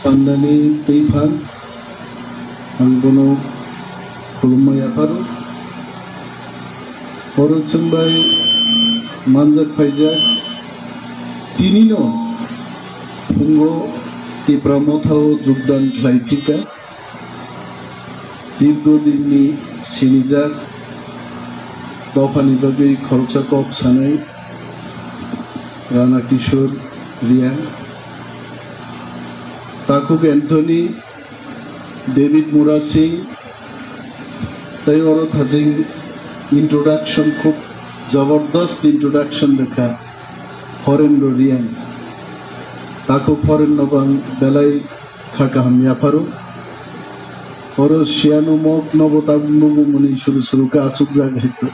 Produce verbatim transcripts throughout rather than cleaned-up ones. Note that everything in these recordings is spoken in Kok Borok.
Pandani twi phan, ang bono khulumma yapharo. Oro chwng bai manjak phaijak, tinino phungo Tipra Mothao jogdan khlai phikha. Dirgo dinni sinijak dophani bagwi khoroksa kok sanai Rana Kishore Reang, Takhuk Anthony, David Murasing, tei oro thajing introduction, khub jabardast introduction rwkha Horendro Reang. Takhuk Horendro no bo ang belai kha kaham yapharo. Oro siyano mok nobo tabuk nugo mwnwi suru suru khe achukjak hai to.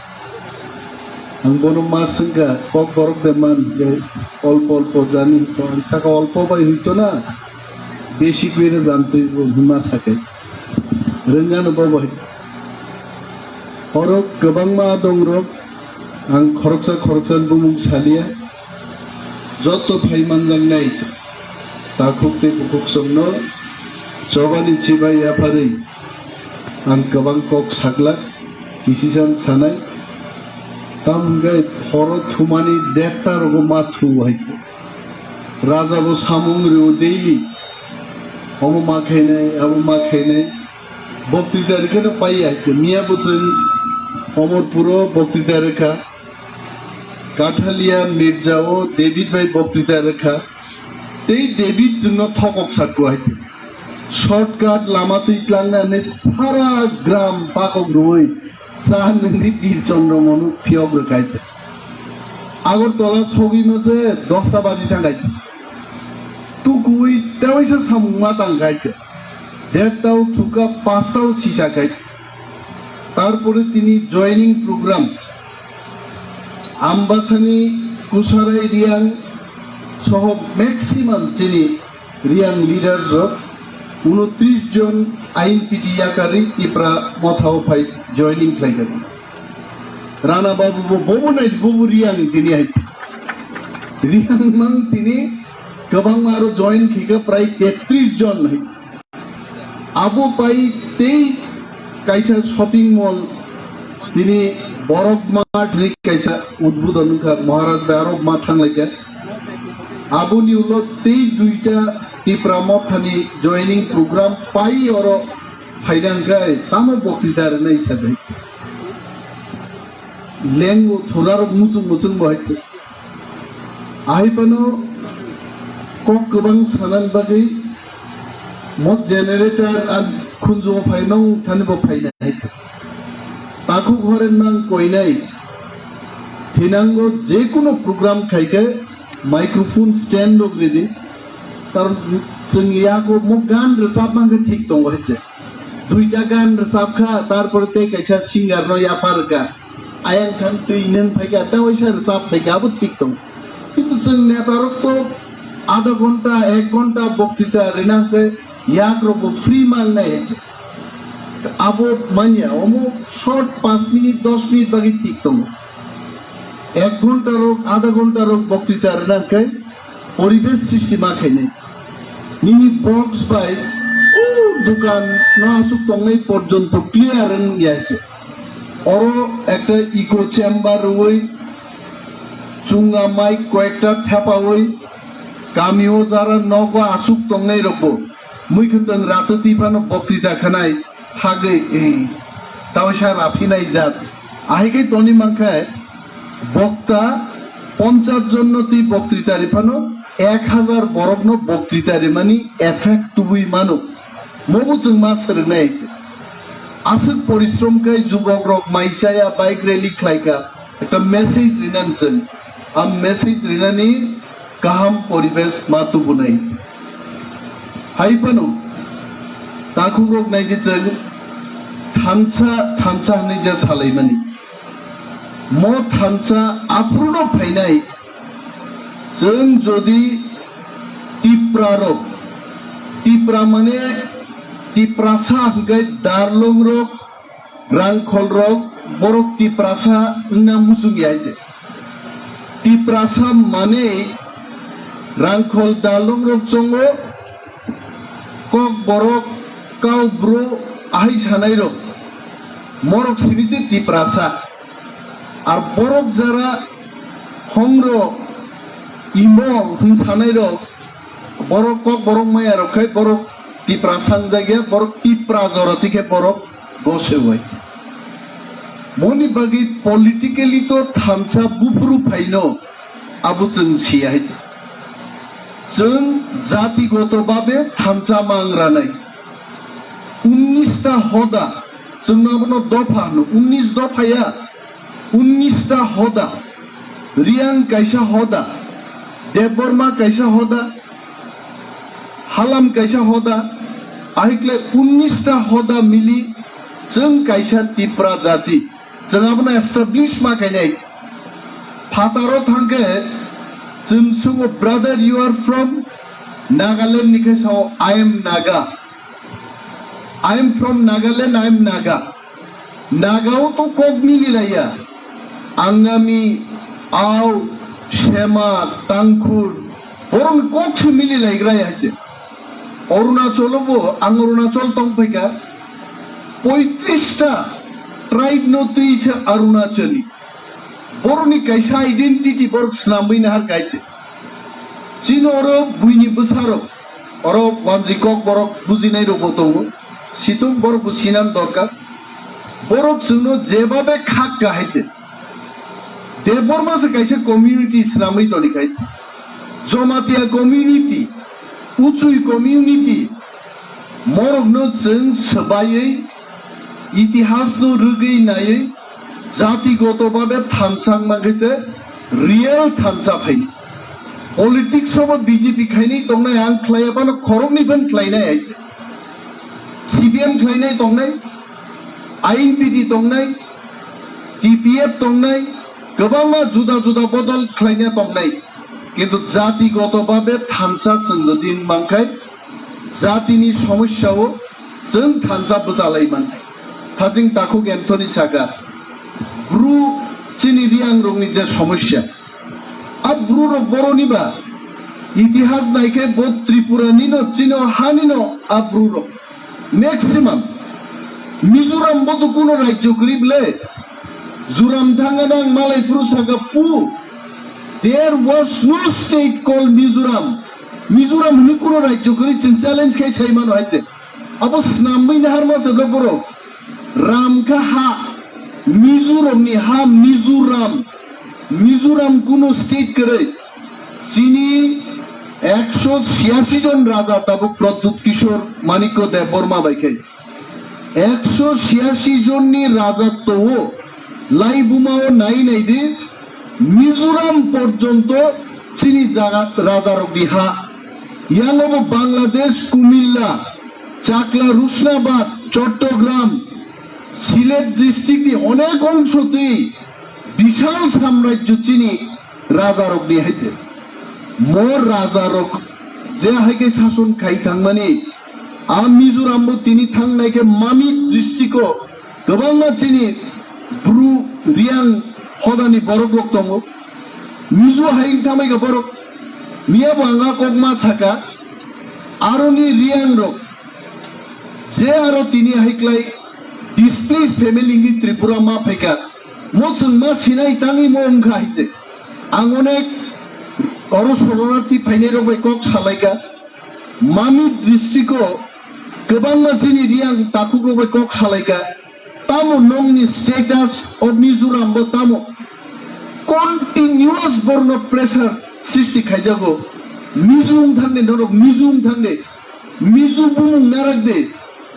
Ang bono ma swngkha, kok borok de man, je olpo olpo jani, to ang saka olpo bai hwito na, besi kwrwi jantwi bo hwnma sakai. Rwngano bo bai. Oro kwbangma dongrok, ang khoroksa khoroksa bumung saliya. Joto phai manjaknai takhuk tei bukhuksongno chobani chibai yapharwi ang kwbang kok saklak, kisisan sanai. Tamo hwnkhe horo thumani derta rogo ma thu hai se. Raja bo samung rw daily. Omo ma khainai, abo ma khainai. Boktwita rwkheno pai hai se. Miya bo chwng Omorpuro boktwita rwkha. Kathalia Mirjao David bai boktwita rwkha. Tei David chwngno thokok sakho hai se. Shortcut lama twi tlangnani sara gram pakok rwui cha nungni Bir Chandra Manu phiyok rwkhai te. Agartala sogwi mase dosta baji thangkhai te. Tukui tewaisa samung ma tangkhai te. Dertao thuka, pastao sisa khai te. Tarpore tini joining program Ambasani, Kusarai, Reang soho maximum chini Reang leaders rok unotris jon ain piti yakarwi Tipra Mothao phai joining khlaikha. Rana Babu bo bobo nai bobo Reang tini hai. Reang mang tini kwbangma aro join khika prai tetris jon hai. Abo pai tei kaisa shopping mall tini Borok Mart ni kaisa udbodon wngkha, Maharaj bai aro ma thanglaikha. Aboni ulo tei duita Tipra Mothani joining program pai oro phaina hwnkhe tamo boktwita rwnai sadai. Lengo thurarok muchung muchung bo hai. Ahai phano kok kwbang sanani bagwi mo generator ang khunju phai nong thani bo phainai. Takhuk Horen mang koinai. Thinango je kuno program khaikhe microphone stand rok ridi. Karon chwng yago mo gan rwchap mang khe thik tongo hai se. Duita gan rwchap kha, tarpore tei kaisa singer no yaphar kha. Ayang thang twi nwng phaikha, ta waisa rwchap phaikha, abo thik tong. Kintu chwng neta rok to adha ghonta, ek ghonta boktwita rina hwnkhe yak rok bo free mangnai. Abo manya, omo short panch minute, dos minute bagwi thik tongo. Ek ghonta rok, adha ghonta rok boktwita rina hwnkhe poribesh srishti ma khainai. Nini box bai o dukan no aswk tongnai porjonto clear wng ya khe. Oro ekta echo chamber rwui chunga mic koyekta thepaui kami o jara nogo aswk tongnai rokbo mui khwtwng ratwtwi phano boktwita khanai thagwi, eh, tawaisa raphinai jat. Ahai khe toni mankhe bokta ponchas jonno twi boktwita ri phano ek hazar borokno boktwita rimani effect tubui mano. Mobo chwng ma swrwngnai. Aswk porishrom khai jubok rok mai chaya bike rally khlaikha. Ekta message rinani chwng. A message rinani kaham poribesh ma tubunai. Hai phano takhuk rok nai di chwng thansa, thansa hwnwi je salaimani. Mo thansa aphuru no phainai. Chwng jodi Tipra rok, Tipra mane Tiprasa hwnkhe Darlong rok, Rangkhol rok, borok Tiprasa wngna muchung ya je. Tiprasa mane Rangkhol Darlong rok chongo, Kokborok, Kaubru, ahai sanairok, morok simi se Tiprasa. Ar borok jara hongro imo hwn sanairok, borok Kokborok mayarok khai borok Tiprasa wngjakya, borok Tipra jora twi khe borok gosewai. Moni bagwi politically to thansa buphuru phaino, abo chwng siya hai. Chwng jatigoto babe thansa mang ranai. Unnis ta hoda, chwng abono dopha hwno, unnis dopha ya, unnis ta hoda. Riang kaisa hoda, Debbarma kaisa hoda, Halam kaisa hoda, ahikle unnis ta hoda mili chwng kaisa Tipra jati. Chwng abono establish ma khainai. Phataro thangkhe chwng sungo, "Brother, you are from Nagaland?" Ni khe sao, "I am Naga. I am from Nagaland, I am Naga." Nagao to kok mili laiya. Angami, Ao, Sema, Tangkhul, borokni kok se mili laigra ya hai. Arunachal bo, ang Arunachal tong phaikha, poitrista tribe no twi se Arunachali. Borokni kaisa identity borok snamwi nahar kaise. Chini oro buini bwsarok, oro wanji kok borok bujinai rok bo tongo. Situng borok bo sinan dorkar. Borok chwngno jebabe khak ka hai se. Debbarma se kaisa community snamwi toni khai. Jamatia community, Uchui community, morokno chwng swbaiwi, itihasno rwgwi naiwi, jatigoto babe thansa wngma khe se real thansa phaini. Politics o bo B J P khainai tongnai, ang khlaiya phano khoroknwi phan khlainai hai se. C P M khlainai tongnai, I N P T tongnai, T P F tongnai, kwbangma juda juda bodol khlaina tongnai. Kintu jatigoto babe thansa chwng jodi wng mankhai, jatini somosyao chwng thansa bwchalai mannai. Haching takhuk Anthony saka, Bru chini Riangrokni je somosya, a Brurok boroni ba itihas naikhe bo Tripura nino, chino hanino a Brurok. Maximum. Mizoram bo to kuno rajyo kwrwi ble. Zuram thangana ang malai phuru saka pu. There was no state called Mizoram. Mizoram hwnwi kuno rajyo kwrwi chwng challenge khai sai mano hai se. Abo snamwi nahar ma se bro borok. Ram kha ha. Mizoram ni ha Mizoram. Mizoram kuno state kwrwi. Chini ekso chiyasi jon raja tabuk Pradyut Kishore Manikya Debbarma bai khai. Ekso chiyasi jonni raja tongo. Laibumao nai nai di, Mizoram porjonto chini jaga rajarokni ha. Yango bo Bangladesh, Kumilla, Chakla, Rushnabad, Chottogram, Sylhet district ni onek ongsho twi bishal samrajyo chini rajarokni hai je. Mo rajarok je hai khe sason khai thangmani, a Mizoram bo tini thangnai khe Mamit district o kwbangma chini Bru Riang hodani borok rok tongo. Mizo hai wng thamai kha borok. Miya bo ang a kok ma saka, aroni Riang rok je aro tini hai klai displaced family ni Tripura ma phaikha, mo chwng ma sinai tangwi mo wngkha hai se. Ang onek oro soronarthi phainai rok bai kok salaikha. Mamit district o kwbangma chini Riang takhuk rok bai kok salaikha. Tamo nongni status o Mizoram bo tamo continuous borno pressure srishti khaijago. Mizo wng thangde norok, Mizo wng thangde. Mizo bumung narak de,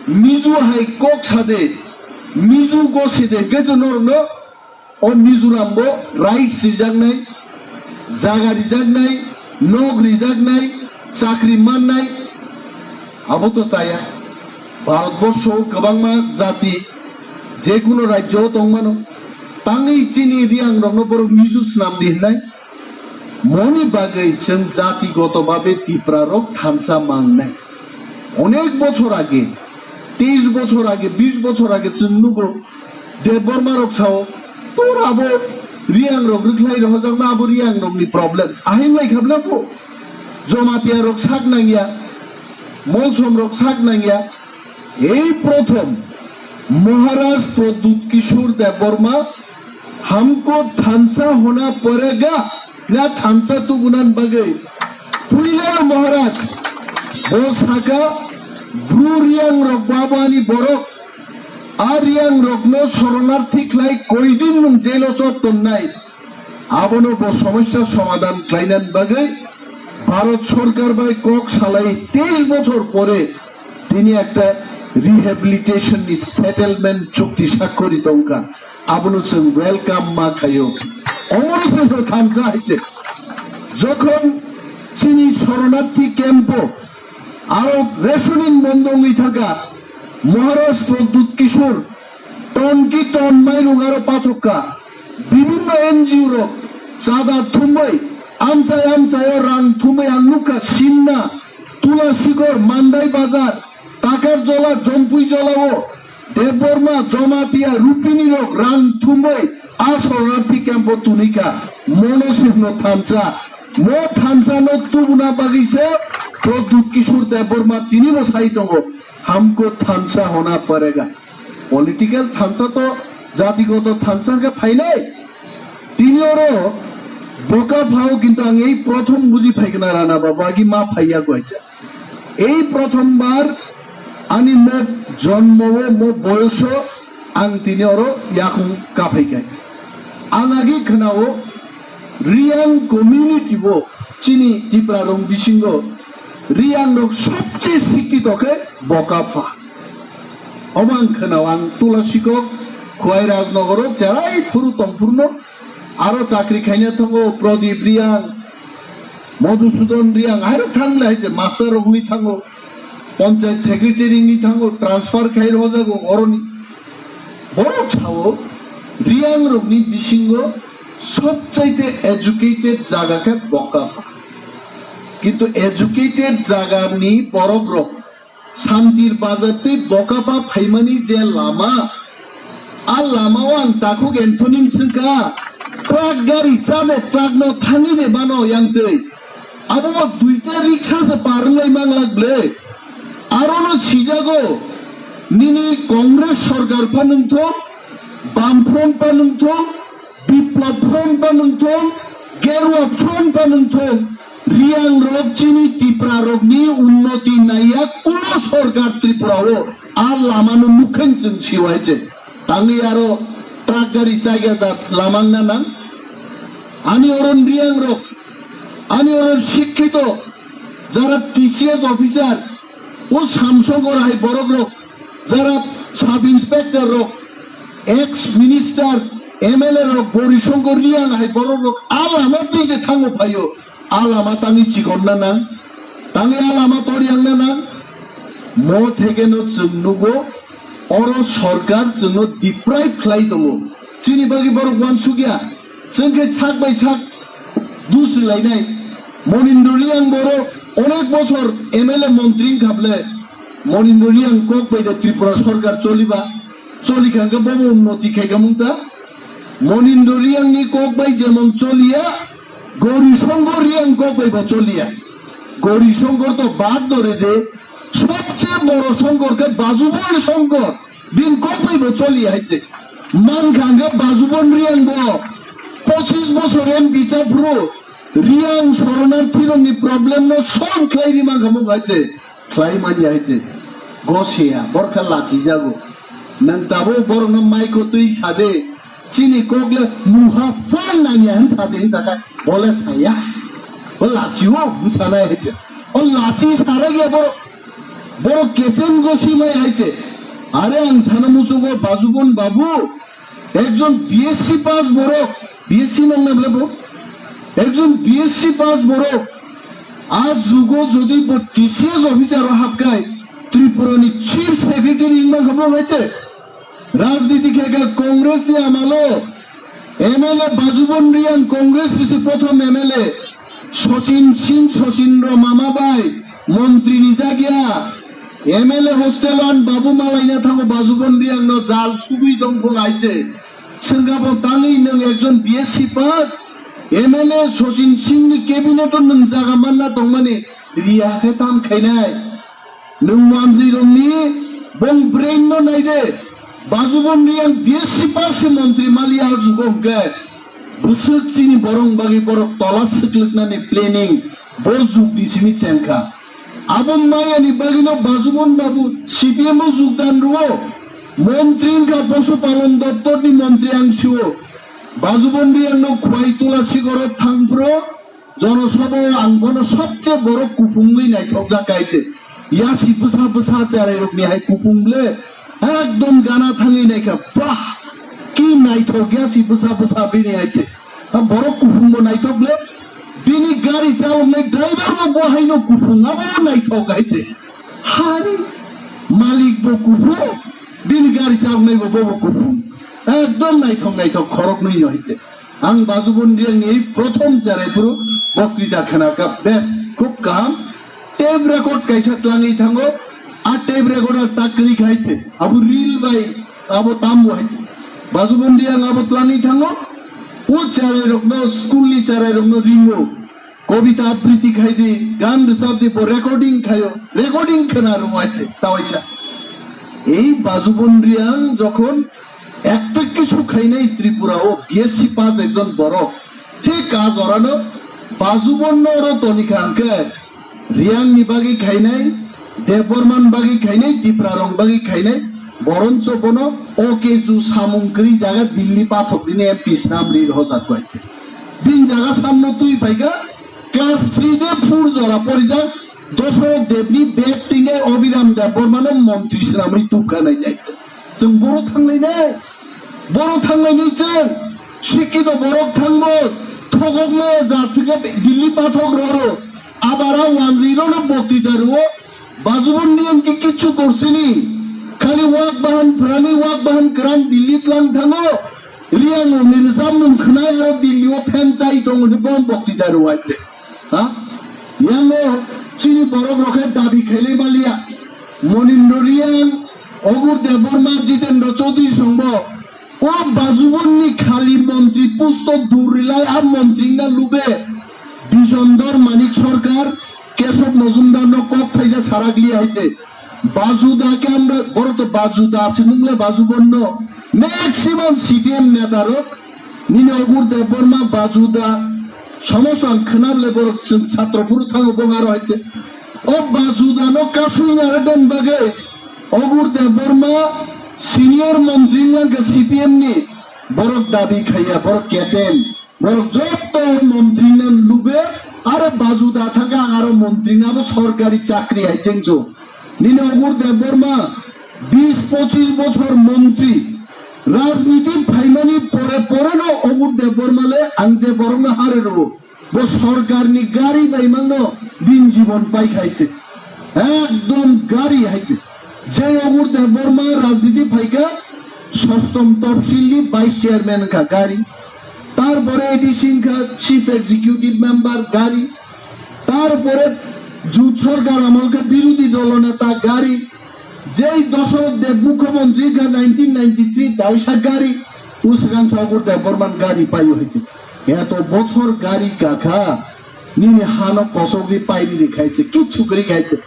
Mizo hai kok sa de, Mizo gose de, hwnkhe chwng norokno o Mizoram bo rights rijaknai, jaga rijaknai, nok rijaknai, chakri mannai, abo to chaya. Bharatborsho o kwbangma jati, je kuno rajyo o tongmano, tangwi chini Riang rokno borok Mizo swnam di hwnai. Moni bagwi chwng jatigoto babe Tipra rok thansa mangnai. Onek bochor age, teis bochor age, bis bochor age chwng nugo Debbarma rok sao, "Tor abo Riang rok rwkhlai rohojakma, abo Riang rokni problem." Ahing lai khabla bo Jamatia rok sak nangya. Molsom rok sak nangya. Ei prothom Maharaj Pradyut Kishore Debbarma हमको थानसा होना पड़ेगा na thansa tubunan bagwi puila Maharaj bo saka Bru Riang rok babani borok a Riang rokno soronarthi khlai koidin nwng jelo chot tonnai. Abono bo somosya somadhan khlainan bagwi Bharat Sorkar bai kok salai teis bochor pore tini ekta rehabilitation ni settlement chukti sakkori tongkha. Abono chwng welcome ma khaio. Omoro se no thansa hai se. Jokhon chini soronarthi camp o aro rationing bondo wngwi thangkha, Maharaj Pradyut Kishore ton ki ton mairung aro pathokka. Bibhinno N G O rok chada thumwi amchai amchaio rang thumwi ang nukha Simna, Tulasikor, Mandai Bazar, Takarjola, Jompuijolao Debbarma, Jomatia, Rupini rok rang thumwi a soronarthi camp o tunikha. Mono sihno thansa, mo thansa no tubuna bagwi se Pradyut Kishore Debbarma tini bo sai tongo, हमको थानसा होना पड़ेगा। Political thansa to jatigoto thansa khe phainai. Tini oro boka phao kintu ang ei prothom buji phaikna Rana Babu agi ma phaiya koicha. Ei prothom bar ani mo jonmo o mo boyoso ang tini oro yakung kaphaikai. Ang agi khnao Riang community o chini Tipra rong bisingo Riang rok sobche sikito khe boka pha. Omo ang khwnao ang Tulasikok, Khwai Rajnogoro cherai phuru tongphuru no aro chakri khaina thango Pradip Riang, Madhusudan Riang, airo thangle hai je master rok hwnwi thango, panchayat secretary hwnwi thango, transfer khai rw jago oroni. Borok sao Riang rokni bisingo sobchaite educated jaga khe Bokapha. Kintu educated jagani borok rok Santir Bazar tei Bokapha phaimani je lama, a lamao ang takhuk Anthony swngkha, truck gari chade truck no thangwi de bano yang tei. Abo bo duita riksa se par wnglai manglak ble. Arono sijago nini Congress sorkar pha nungthok, Bamfront pha nungthok, Biplab Front ba nungthong, Gerua Front ba nungthong, Riang rok chini Tipra rokni unnoti naiya kuno sorkar Tripura o a lama no nukhen chwng siwai che. Tangwi aro truck gari chaiga jat lamang na nang. Ani oron Riang rok, ani oron sikkito, jara T C S officer, o Samsung or hai borok rok, jara sub inspector rok, ex minister, M L A rok, Gori Songkor Riang hai borok rok a lama twi je thango phaio, a lama tangwi chikon na nang, tangwi a lama toriang na nang, mo theke no chwng nugo, oro sorkar chwngno deprive khlai tongo, chini bagwi borok uansukya, chwng khe sak bai sak dus rilainai. Monindra Riang boro onek bochor M L A montri wngkha ble, Monindra Riang kok bai da Tripura sorkar choliba, choli kha hwnkhe bobo unnoti khai kha mung ta. Monindra Riang ni kok bai jemon choliya, Gori Songkor Riang kok bai bo choliya. Gori Songkor to bad dore de, sobche boro Songkor khe Bajubon Songkor, bin kok bai bo choliya hai che. Man kha hwnkhe Bajubon Riang bo pochis bochor M P chaphuru Riang soronarthi rokni problem no solve khlai ri man kha mung hai che. Khlai manya hai che. Goseya, borkha lachi jago. Nang tabuk borokno maiko twi sade, chini kok le muha phone nangya hin sade hin jaka, bole saya. Bo lachi o, hin sanai hai che. O lachi sarai ya borok, borok kechen gosi mai hai che. Are ang sana muchungo Bajubon babu, Ekjon B S C pass borok, B S C nong na bole bo? Ekjon B S C pass borok, a jugo jodi bo T C S officer o hapkai, Tripura ni Chief Secretary wngma kha bo hai te. Rajniti khe khe Congress ni amalo, M L A Bajubon Riang Congress ni se prothom M L A, Sachin Singh, Sachin ro mama bai, montri ni jagya, M L A hostel an babu malaina thango Bajubon Riang no jal sugui tongphung hai che. Swngabo tangwi nwng ekjon B S C pass, M L A Sachin Singh ni cabinet o nwng jaga manna tongmani riya khe tam khainai. Nwng manjwi rokni bong brain no nai de. Bajubon Riyang B S C pass se montri maliya o jugo hwnkhe bwswk chini borok bagwi borok tola swklwknani planning bo jugni simi chengkha. Abo mayani bagwino Bajubon Babu C P M o jugdan rwo. Montri wngkha Posu Palon Doptorni montri ang sio. Bajubon Riyangno khwai tula sigoro thangphro. Jonosabha o ang bono sobse borok kuphungwi naithokjak kaiche. Yasi bwsa bwsa cherairokni hai kuphung ble ekdom gana thangwi naikha. Bah! Ki naithok yasi bwsa bwsa bini hai che. Ha borok kuphungbo naithok ble. Bini gari chaloknai driver bo bo haino kuphung abobo naithok hai che. Hari malik bo kuphung, bini gari chaloknai bo bobo kuphung. Ekdom naithok naithok khoroknwi no hai che. Ang Bajubon Riyangni prothom cherai phuru boktwita khwnakha, bes, khub kaham. Tape record kaisa tlangwi thango, a tape recorder ta kwrwi khai se, abo reel bai, abo tambo hai se. Bajubon Riyang abo tlangwi thango, o cherairokno, school ni cherairokno ringo, kobita abriti khai di, gan rwchap di, bo recording khaio, recording khwna rwmai se, tawaisa. Ei Bajubon Riyang jokhon ekta kisu khainai Tripura o B S C pass ekjon borok. Thik a jorano Bajubonno oro tonikha hwnkhe Riyangni bagwi khainai, Debbarman bagwi khainai, Tiprarong bagwi khainai, boroncho bono o keju samung kwrwi jaga Dilli pathok dini M P snam ri rwjak bai. Bini jaga samno twi phaikha, class three de four jora porijak, Dosarok Debni bag tingai Obiram Debbarmano montri swnamwi tubkha nainai. Chwng boro thanglainai, boro thanglainai chwng. Sikkito borok thangbo, thokokma ya jathwkhe Dilli pathok roro. Abara wanjwi rono boktwita rwo. Bajubon Riyang khe kichu korsini. Khali wak bahan phrani, wak bahan kwran Dilli tlang thango. Riyang rokni rwchapmung khwnai aro Dilli o phen chai tongo hwnwi bono boktwita rwo hai se. Ha? Yango chini borok rok khe dabi khailai maliya. Monindra Riyang, Ogur Debbarma, Jitendra Chaudhary songbo. O Bajubon ni khali montri post o dur rilai a montri na lube. Bijondor Manik Sarkar, Kesab Mojumdar no kok thaisa sarak liya hai se. Bajuda khe amra, boro to Bajuda se nungle Bajubon no. Maximum C P M neta rok, nini Ogur Debbarma, Bajuda, somosto ang khwnable borok chwng chhatro phuru thango bong aro hai se. O Bajuda no kasui nare den bagwi Ogur Debbarma senior montri wngkha C P M ni, borok dabi khaiya, borok kechen. Borok joto montri no lube, aro Bajuda thangkha ang aro montri no abo sorkari chakri hai chengjo. Nini Ogur Debbarma bis pochis bochor montri, rajniti phaimani pore pore no Ogur Debbarma le ang je borok no hare rwo. Bo sorkar ni gari bai mangno bin jibon pai khai se. Ekdom gari hai se. Je Ogur Debbarma rajniti phaikha, sostom topsil ni vice chairman wngkha gari. Tarpore A D C wngkha chief executive member gari. Tarpore jut sorkar amol khe birodhi dolo neta gari. Jei Dosarok Deb mukhyamantri wngkha nineteen ninety-three daisa gari. Uswkang sa Ogur Debbarman gari paio hai se. Eto bochor gari kakha, nini hano kosogwi pairi ri khai se, kichu kwrwi khai se.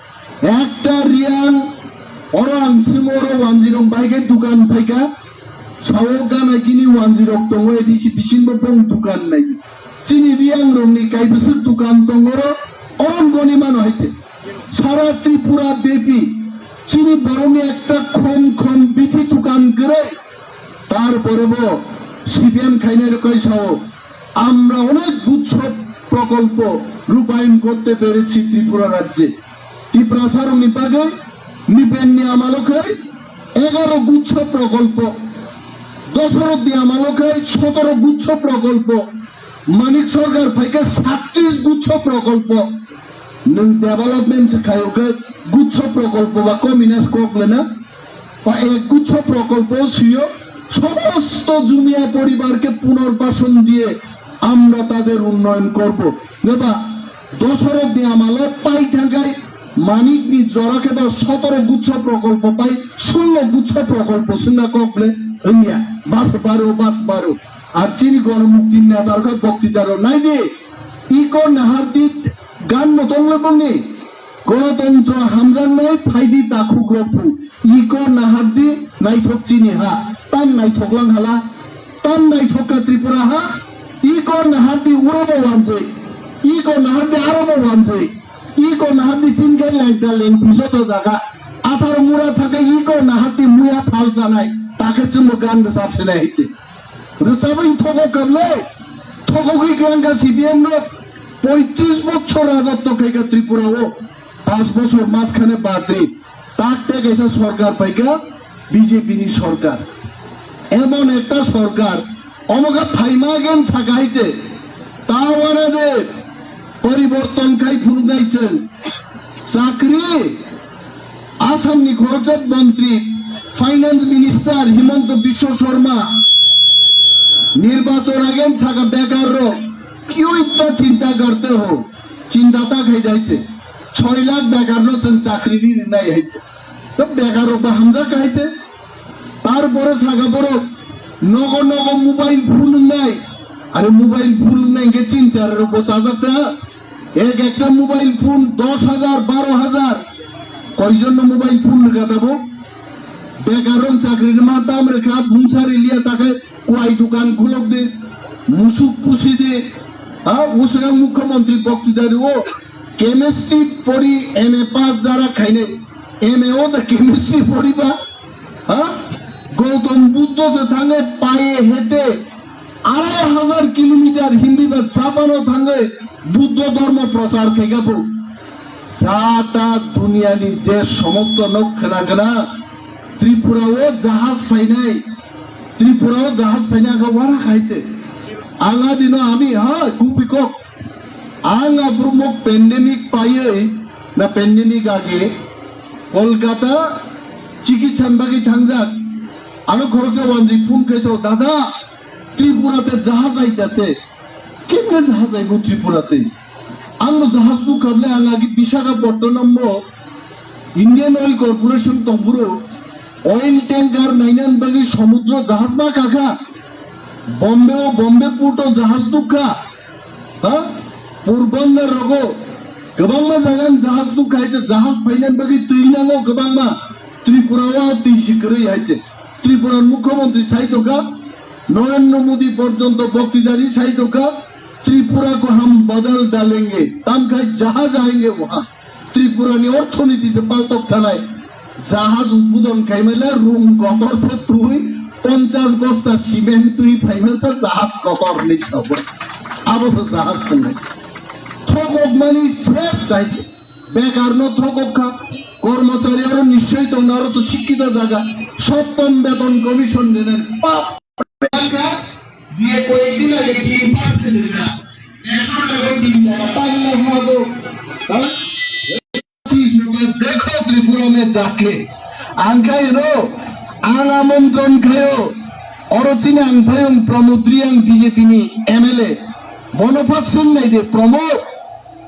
Ekta Riyang, oro ang simo oro wanjirong bai khe dukan phaikha, sao gana gini wanjirok tongo, A D C bisingo bong dukan nai. Chini Riyang rokni kaibwswk dukan tongo oro, orom boni mano hai se. Sara Tripura bepi chini borokni ekta khom khom bithi dukan kwrwi, tarpore bo C P M khainai rok kai sao, আমরা অনেক গুচ্ছ প্রকল্প রূপায়ণ করতে পেরেছি ত্রিপুরা রাজ্যে। Tiprasa rokni bagwi nipenni amalo khai egaro guchcho prokolpo, Dosarok ni amalo khai sotoro guchcho prokolpo, Manik Sarkar phaikhe satris guchcho prokolpo. Nwng development se khaio khe guchcho prokolpo ba kominas kok lena ba ek guchcho prokolpo sio somosto jumia poribarke punarbason diye আমরা তাদের উন্নয়ন করব। Neba Dosarok ni amalo pai thangkai Manik ni jora khe ba sotoro guchcho prokolpo pai sullo guchcho prokolpo sungna kok le wngya bas baro bas baro. Ar chini gonomukti netar khe boktitaro naidi iko nahardi gan motong le bongni Gonotontro hamjaknai phaidi takhuk rok phu. Iko nahardi naithok chini ha. Tam naithok lang hala. Tam naithok ka Tripura ha. Iko nahardi urobo wanjwi. Iko nahardi arobo wanjwi. Iko nahardi chingke lengta lengpi joto jaga. Athar mura thake iko nahardi muya phal chanai. Takhe chumbo gan bwsap sinai hiti. Rwchabwi thogo kable, thogogwi kwlangkha C P M rok, poitris bochor rajotw khaikha Tripura o, panch bochor majkhane badri, tak te kaisa sorkar phaikha, B J P ni sorkar. Emon ekta sorkar, omo khe phaima gen saka haiche, ta wana de, poriborton khai phunuknai chwng. Chakri, Assam ni khoroksa montri, finance minister Himanta Biswa Sharma, nirbachon agen saka bekar rok, kyui ta chinta karte ho, chinta ta khai jai se, choi lakh bekar no chwng chakri ri rinai hai se. To bekar rok ba hamjak hai se. Tarpore saka borok nogo nogo mobile phone wngnai. Are mobile phone wngnai hwnkhe chini chara rok bo chajak ta. Ek ekta mobile phone dos hajar, baro hajar. Koijon no mobile phone rwkha tabo? Bekar rok chakri rwma tam rwkha, mungsa riliya takhe kuai dukan khulok di, musuk pusi di. Ha, uswkang mukhyamantri boktwita rwo, chemistry pori M A pass jara khainai. M A o da chemistry poriba, ha? Gautam Buddho se thange paye hete arai hajar kilometer himbiba Japan o thange Buddho dhormo prochar khaikha bo. Jata duniya ni je somosto nok khna khna Tripura o jahaj phainai, Tripura o jahaj phainai ang kha wara khai se. Ang a dino ami ha gubikok. Ang abrumok pandemic paiwi na pandemic age Kolkata chikitsan bagwi thangjak. Ano khoroksa wanjwi phone khe sao, "Dada, Tripura te jahaj aitase." Kemne jahaj aibo Tripura te? Ang no jahaj bukha ble ang agi Visakhapatnam bo Indian Oil Corporation tongphuru oil tanker nainani bagwi somudro jahaj ma kakha. Bombay o, Bombay port o jahaj dukha. Ha? Porbandar rogo kwbangma jaga ni jahaj dukha hai se, jahaj phainani bagwi twi nango kwbangma. Tripura o twi si kwrwi hai se. Tripura ni mukhyamantri sai tongkha, Narendra Modi porjonto boktwita ri sai tongkha, Tripura ko hum badal dalenge, tamkhai jaha jayenge waha. Tripura ni orthoniti se paltok thanai. Jahaj udbodon khaimale room kotor se twi ponchash bosta cement twi phaimansa jahaj kotor ni sabo. Abo se jahaj thanai. Thokok mani ses sai. Bekar no thokok kha. Kormochari aro nischoi tong na aro to sikkito jaga. Sottom beton commission denen. Pap. Bekar diye koyek din age tin percent dena. Ekso taka tin taka. Tanna habo. Ha? Dekho Tripura mein jaake. Ang khayo no, ang amontron khayo. Oro chini ang phayung Pramod Reang B J P ni M L A. Bono pha sung nai de Pramod.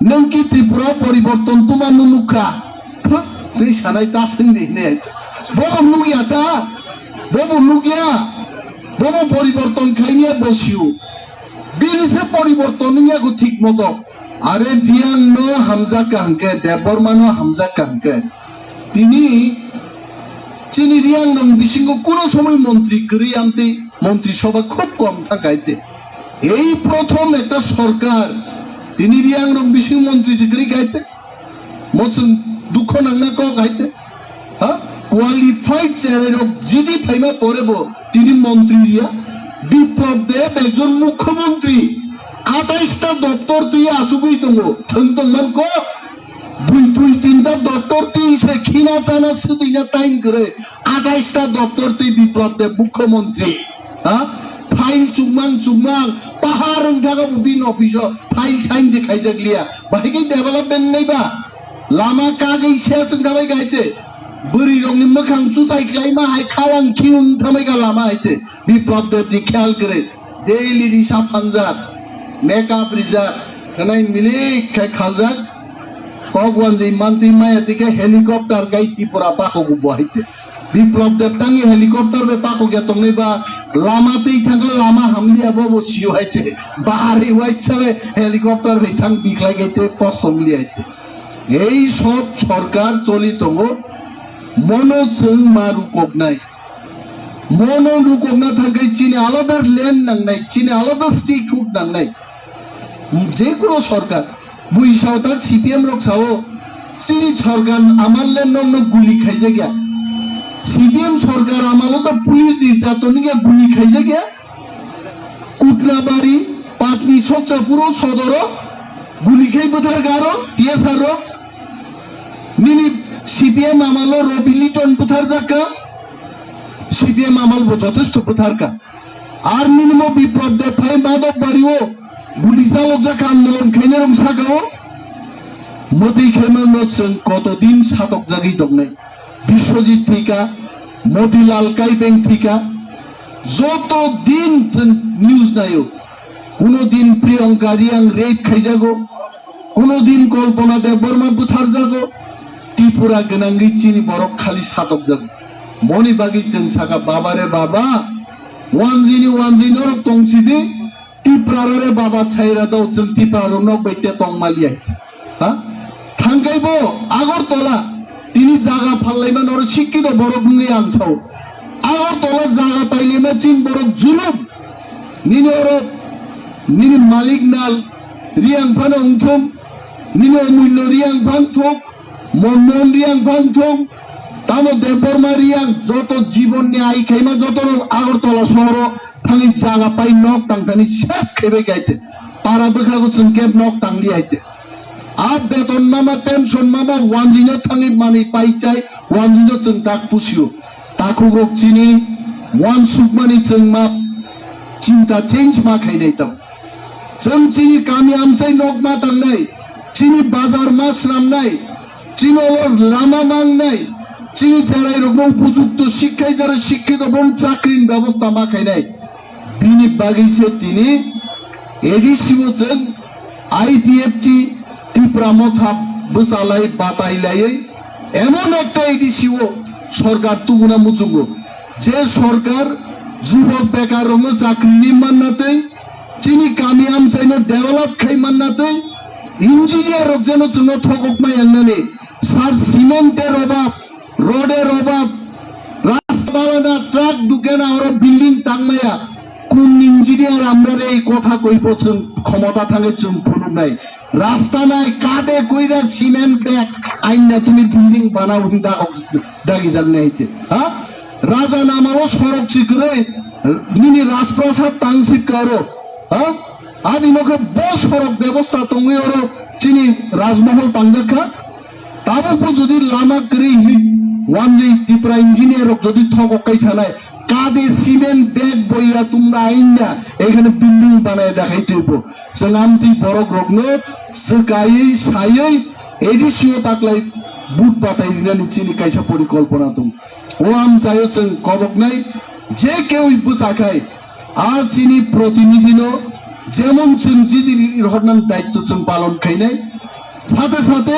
Nwng ki Tripura poriborton tuma no nukha. Thuk, twi sanai ta sung di ne. Bobo nukya ta. Bobo nukya. Bobo poriborton khaini ya bosio. Bini se poriborton wngya ko thik moto. Are Reang no hamjak ka hwnkhe, Debbarma no hamjak ka hwnkhe. Tini chini Reang rok bisingo kuno somoi montri kwrwi amtwi montri sobha khub kom thang kaite. Ei prothom ekta sorkar tini Reang rok bising montri se kwrwi kaite. Mochwng dukho nangna kok hai se. Ha? Qualified cherai rok jidi phaima pore bo tini montri riya. Biplab Deb ekjon mukhyamantri. Atais ta doptor twi achugwi tongo. Thwng tongman kok. Bui twi tinta doptor twi se khina chana swtwina time kwrwi. Atais ta doptor twi Biplab Deb mukhyamantri. Ha? File chukmang chukmang. Pahar wng thago bo bini office o. File sign je khaijak liya. Bahai khe development nai ba? Lama kagwi ses wng thabai kha hai se. Bwrwi rokni mwkhang chuchai khlaima hai khawang khiung thamai kha lama hai se. Biplab Deb ni khayal kwrwi. Daily ni sap phanjak. Makeup rijak. Khwnai milik khai khaljak. Kok wanjwi mantwi maya tikhe helicopter gai Tripura pakhogo bo hai se. Biplab Deb tangi helicopter bai pakhokya tongnai ba lama twi thangkha lama hamliya bo bo sio hai se. Bahari waisa bai helicopter bai thang bikhlai gai tei post tongliya hai se. Ei sot sorkar choli tongo, mono chwng ma rukoknai. Mono rukokna thangkhe chini alada land nangnai, chini alada statehood nangnai. Jekuno sorkar, bui sao tak C P M rok sao, chini sorkar amal le nokno guli khaijakya. C P M sorkar amalo to police nirjaton ya guli khaijakya. Kutnabari, Patni, Sokchapuro, Sodoro, guli khai bwthar garo, T S R rok. Nini C P M amalo Robi Liton bwthar jakka, C P M amal bo jotesto bwthar ka. Ar nini mo Biplab Deb phai Madhab Bari o guli chalok jakka andolon khaina rong saka o. Motwi khaima no chwng koto din satok jagwi tongnai. Biswajit thika, Motilal Kaibeng thika, joto din chwng news naio. Kuno din Priyanka Riang rape khaijago, kuno din Kalpana Debbarma butharjago, Tripura gwnangwi chini borok khali satokjago. Moni bagwi chwng saka, "Baba re baba, wanjini wanji norok tongchidi." Tiprarare baba chaira do, chwng Tiprarok nok bai te tong mali hai. Ha? Thangkai bo Agartala, tini jaga phallaima noro sikkito borok wngwi ang sao. Agartala jaga pailaima chin borok julum. Nini oro, nini malik nal Riang phano wngthum, nini omullo Riang phang thuk, Monmon Riang phang thuk, tamo Debbarma Riang, joto jibonni ai khaima joto rok Agartala sohoro thangwi jaga pai nok tang thani ses khaibai kaite. Para bwkhago chwng keb nok tangli haite. A beton mama, pension mama, wanjino thangwi manwi pai chai, wanjino chwng tak pusio. Takhukrok chini wansukmani chwng ma chinta change ma khainai tam. Chwng chini kami amchai nok ma tangnai, chini bazar ma swnamnai, chini olo lama mangnai, chini cherairokno upojukto sikkhai jara sikkito bom chakrini bebosta ma khainai. Bini bagwi se tini A D C o chwng I P F T Tipra Motha bwchalai batai laiwi emon ekta A D C o sorkar tubuna muchungo, je sorkar jubok bekar rokno chakrini manna tei chini kami amchaino develop khai manna tei engineer rok jeno chwngno thokokma yangnani, sar cement er obab, rod er obab, rasta balana, truck dukena oro building tangmaya. Kun engineer amrare ei kotha koibo chwng khomota thangwi chwng phunuknai. Rasta nai kade koira cement bag ainna tini building banao hwnwi dagok dagijaknai hai khe. Ha? Raja namao sorok chikrwi nini Rajprasad tangsik karo. Ha? Ani nokhe bo sorok bebosta tongwi oro chini Rajmahal tangjak kha. Tabukbo jodi lama kwrwi hinwi wanjwi Tipra engineer rok jodi thokok kai sanai, kade cement bag boiya tumra ainna ekhane building banai dakhai tuibo. Chwng amtwi borok rokno swkaiwi saiwi A D C o taklai but batai rinani chini kaisa porikolpona tong. O amchaio chwng koboknai je kewi bwchakhai a chini protinidhino jemon chwng jidi rohornani daitto chwng palon khainai. Sate sate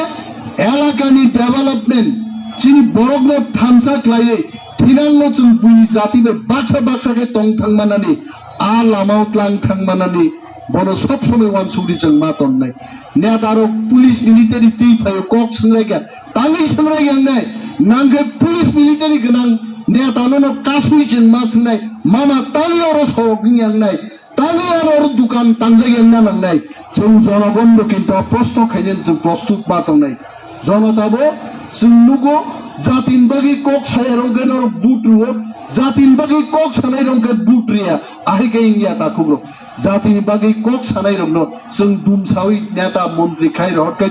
elakani development chini borokno thansa khlaiwi thinangno chwng buini jati bai baksa baksa khe tong thangmanani a lamao tlang thangmanani bono sob somoi wansukri chwng ma tonnai. Netarok police military twi phaio kok swnglaikha, tangwi swngrai yangnai, nangkhe police military gwnang netano no kasui chwng ma swngnai, mama tangwi oro sorok wng yangnai. Tangwi aro oro dukan tangjak wngna nangnai. Chwng jonogon bo kintu a prosto khainani chwng prostut ma tongnai. Jonota bo chwng nugo, jatini bagwi kok saya rok khe norok but rwo, jatini bagwi kok sanai rok khe but riya, ahai khe wngya takhukrok. Jatini bagwi kok sanai rokno chwng dumsawi neta montri khai rohor khe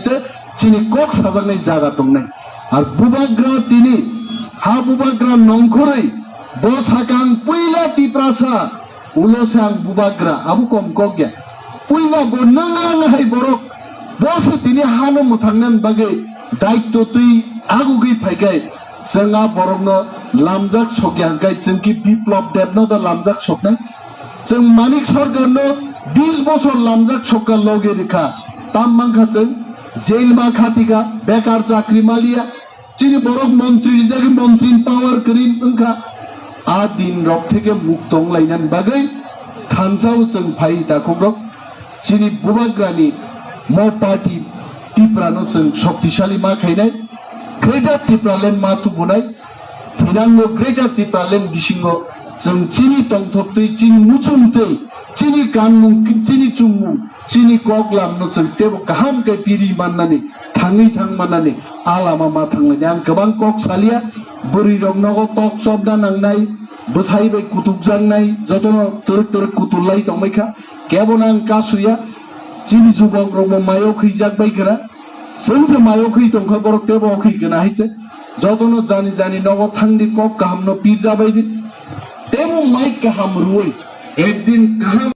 chini kok sajaknai jaga tongnai. Ar bubagra tini ha bubagra nongkhorwi bo sakang puila Tiprasa. Ulo se ang bubagra, abo kom kok ya. Puila bo nang ang hai borok, bo se tini hano mwthangna bagwi daitto twi agugwi phaikai, chwng a borokno lamjak sokya hwnkhe chwng ki Biplab Debno da lamjak soknai? Chwng Manik Sarkarno bis bosor lamjak sokka loge rikha, tam mankha chwng jail ma khatika, bekar chakri maliya, chini borok montri rijagwi montri ni power kwrwi wngkha. A din rok theke mukto wnglainani bagwi thansa o chwng phai takhukrok chini bubagrani mo party Tiprano chwng shoktisali ma khainai, Greater Tipraland ma tubunai, thinangno Greater Tipraland bisingo chwng chini tongthok twi, chini muchung twi, chini kanmung, chini chumung, chini koklamno chwng tebo kaham khe piri mannani, thangwi thang mannani, a lama ma thanglaini. Ang kwbang kok salia, bwrwirok nogo tok chopna nangnai, bwsai bai kutukjaknai, jotono twrwk twrwk kutullai tongbaikha, kebono ang kasuya, chini jubokrokbo mayo khwijak bai khna, chwngse mayo khwi tongkha borok tebo khwi khna hai se, jotono jani jani nogo thangdi, kok kahamno pirjabaidi, tebo mai kaham rwui, ekdin kaham